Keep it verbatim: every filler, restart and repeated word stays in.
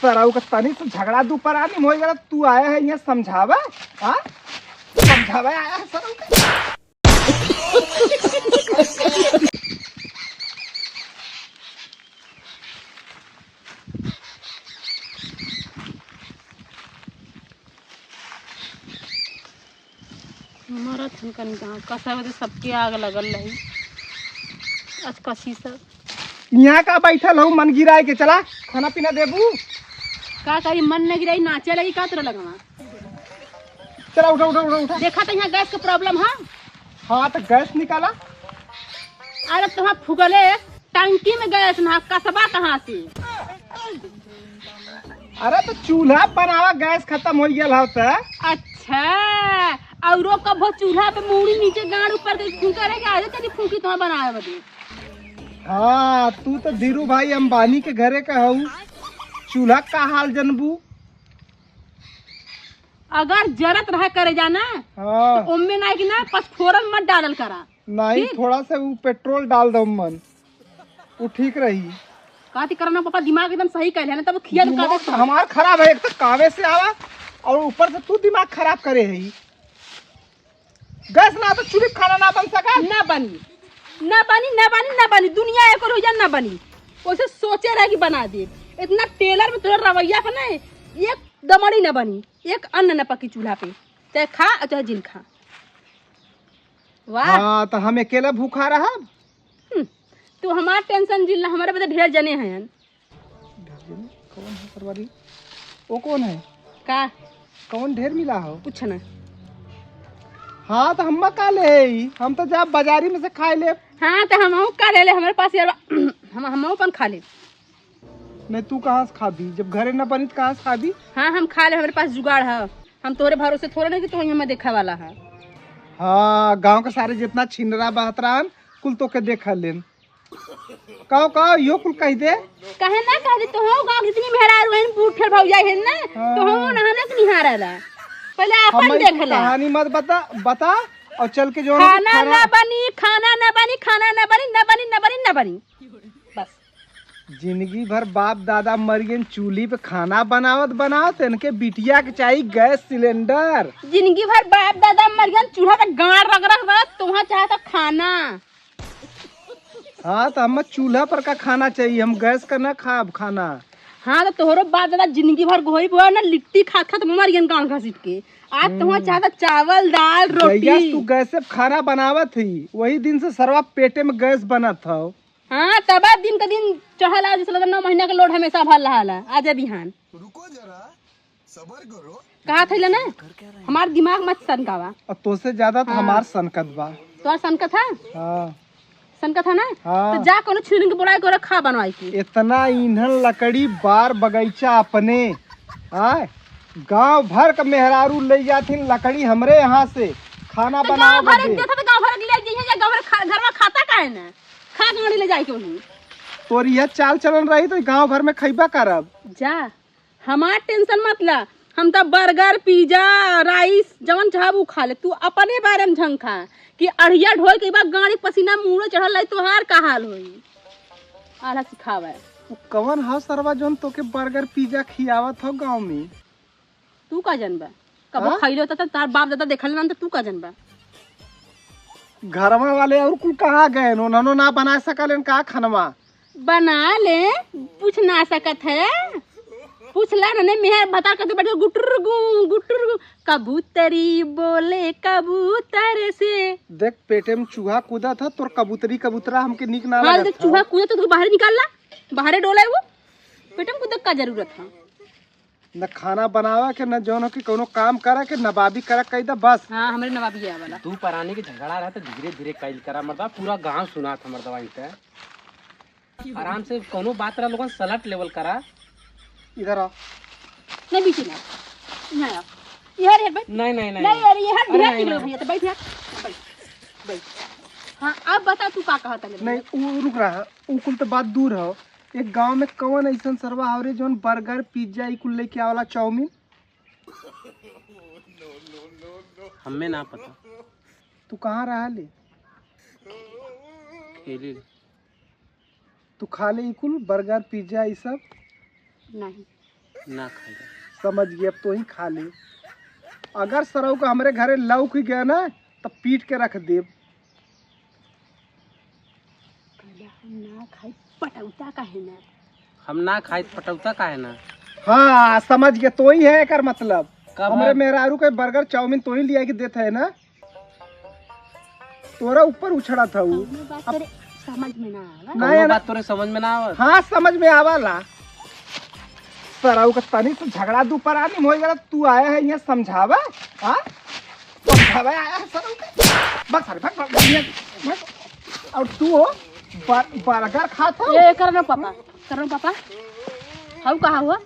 सरऊ का तनी से झगड़ा दू परानी में होइ गया, तू आया है यहाँ समझावा? हाँ, समझावा आया है सरऊ का। हमारा थनकन कहाँ, कसा बदे सबके आग लगल रही। आज कसी सब। यहाँ का बैठल हूँ, मन गिराए के चला, खाना पीना देबू? का करी, मन न गिराई, नाचे लगी का तोरा लगवा? चला, उठा, उठा, उठा, उठा। देखा तो यहाँ गैस के problem है। हाँ, तो गैस निकाला। अरे, तुम्हारा फुगले टंकी में गैस ना, कसबा कहाँ से? अरे, तो चूल्हा बनावा, गैस खत्म हो गया हो तो। अच्छा, औरो कबो चूल्हा पे मूड़ी नीचे, गांड ऊपर के फूंका रहे, आजे तनी फूंकी तुम्हारा बनावे बदे। हाँ, तू तो धीरू भाई अंबानी के घरे का हऊ, चूल्हा का हाल जनबू? अगर जरत रहा करे जाना, हाँ। तो ओमे ना कि ना, पचफोरन मत डालल करा। नहीं, ठीक? थोड़ा सा वो पेट्रोल डाल दो मन, वो ठीक रही। काती करना पापा, दिमाग एकदम सही कहले है ना, तब खिया दिमाग काबे से हमार खराब है, एक तो काबे से आवा और ऊपर से तू दिमाग खराब करे है। गैस ना तो चूल्हे खाना ना बन सका। ना बनी, ना बनी, ना बनी, ना बनी, दुनिया एक और हो जा, ना बनी। वैसे सोचे रहे कि बना दे। इतना टेलर में तोरा रवैया है ना, एक दमड़ी ना बनी, एक अन्न ना पकी चूल्हा पे, चाहे खा और चाहे जिन खा। वाह। हाँ, तो हम अकेला भूखा रहब? हम्म, तू हमार टेंशन जिन ला, हमारे बदे ढेर जने हैं। ढेर जने? कौन है सरवारी? वो कौन है? का? कौन ढेर मिला हो? कुछ ना। हाँ, तो हम्मा का ले ही? हम तो जा बाजारी में से खाए ले। हाँ, तो हम का ले ले, हमारे पास यार, हम, हम अपन खा ले। नहीं, तू कहाँ से खाबी? जब घरे ना बनी तो कहाँ से खाबी? हाँ, हम खा ले, हमारे पास जुगाड़ है। हम तोरे भरोसे थोड़ा नहीं कि तू हमें देखा वाला है। हाँ, गांव के सारे जितना छिनरा बहतरान कुल तो के देखा लेन। कहो, कहो, यो कुल कह दे। कहे ना कह दे, तो हो गांव जितनी मेहरारू हैं, बूढ़ ठेल भौजाई हैं ना, हाँ। तो हो नहाना के निहारा ला। पहले अपन हम देख ला। कहानी मत बता, बता और चल के जो है खाना खाना ना बनी, खाना ना बनी, खाना ना बनी, ना बनी, ना बनी, ना बनी। बस। जिंदगी भर बाप दादा मर गए चूल्ही पे खाना बनावत बनावत, इनके बिटिया के चाहिए गैस सिलेंडर। जिंदगी भर बाप दादा मर गए चूल्हा पे गाड़ रग रग रग, तुहा चाहता खाना। हाँ, तो हमें चूल्हा पर का खाना चाहिए, हम गैस का ना खाब खाना। हाँ, तो तोहरो बाप दादा जिंदगी भर गोहरी बोआ ना लिट्टी खात खात मर गए गाँव घसीट के। आज तुहा हम्म। चाहता चावल, दाल, रोटी। जहिया से तू गैस से खाना बनावत ही, वही दिन से सरवा पेटे में गैस बनत हौ। हाँ, तब दिन का दिन चढ़ल, आज से नौ महीना का लोड हमेशा भर रहा ला, आज बिहान। रुको जरा, सबर करो। कहा था ना, हमार दिमाग मत सनकावा। अब तोसे ज्यादा तो हाँ। हमार सनकत बा। तोहार सनकत है? हाँ। सनकत है ना? हाँ। तो जा कोनो छिलिन के बोलाए के ओरा खा बनवाई के। इतना ईंधन लकड़ी बार बगीचा अपने, आय, गांव भर का मेहरारू ले जाथिन लकड़ी हमरे यहाँ से खाना तो बनावे गांव भर बदे। देता तो गांव भर के ले जाइए, या गांव भर खा, घर में खाता काहे ना? खा गाड़ी ले जाए के उन्हें। तोर यह चाल चलन रही तो गांव भर में खैबा करब। जा, हमार टेंशन मत ला, हम तो बर्गर, पिज्जा, राइस, जवन चाहब उ खा ले। तू अपने बारे में झंखा कि अढ़िया ढोल के बा गाड़ी पसीना मुड़े चढ़ल रही, तोहार का हाल होई? आला सिखावे। उ कवन हौ सरवा जौन तोके बर्गर, पिज्जा खियावत हौ गाँव में? तू का जनबा? कबो हाँ? खइले होता त तार बाप दादा देखल ना त तू का जनबा? घरवा वाले और कुल कहाँ गए? उन्होंने ना बना सकलेन का खनवा? बना ले, पूछ ना सकत है। पूछ ला ना, नहीं मेहर भतार करते बैठ के गुटर गू, गुटर गू। कबूतरी बोले कबूतर से। देख पेटे में चूहा कूदत है, तोर कबूतरी कबूतरा हमके नीक ना हाँ, लगत देख है। चूहा कूदत तो तू बाहर निकाल ला, बाहरे डोले वो। पेटे में कूदे का जरूरत है? न खाना बनावे के, न जौन हो कि कौनो काम करे के, नवाबी करे कह दे बस। हाँ, हमरे नवाबी है वाला। दू परानी के झगड़ा रहा तो धीरे धीरे कइल करा मर्दा, पूरा गांव सुनात है मर्दवा इनके। आराम से कौनो बात रहा लोगन सलट लेवल करा। इधर आ। नहीं बीच में। यहाँ आ। इधर, इधर बैठ। नहीं, नहीं, नहीं। नहीं, अरे, ये हट, अरे, बिहार नहीं, निकलो नहीं। भैया, तो बैठ यहाँ। बैठ, बैठ। हाँ, अब बता तू का कहत है नहीं, उ रुक रहा, उ कुल तो बात दूर हो। एक गांव में कौन ऐसन सरवा हो रे जौन बर्गर, पिज्जा, ई कुल लेके आवाला, चाउमीन? हमें ना पता। तू कहाँ रहा ले? खेली। तू खा ले ई कुल बर्गर, पिज्जा, ई सब? नहीं। ना खाई। समझ गए, अब तोही खा ले। अगर सरऊ का हमरे घरे लौक गया ना, तो पीट के रख देब। कहला, हम ना खाई, पटौता काहे ना? हम ना खाई, पटौता काहे ना? हाँ, समझ गए, तोही है एकर मतलब। कब हमरे है? मेहरारू के बर्गर चाउमीन तोही लिया के देत है ना, तोरा ऊपर उछड़ा था ऊ। कौनो बात अब तोरे समझ में ना आवा। नहीं कौनो ना। बात तोरे समझ में ना आवा। हाँ, समझ में आवाला। सरऊ का तनी से झगड़ा दू परानी में हो गया, तू आया है यहाँ समझावा? हाँ, समझावा आया है सरऊ का। भाग सारे, भाग, भाग, भाग, भाग। और तू हो बर-, बर्गर खात हो? ए, करो ना पापा, करो ना पापा। हाउ कहा हुआ?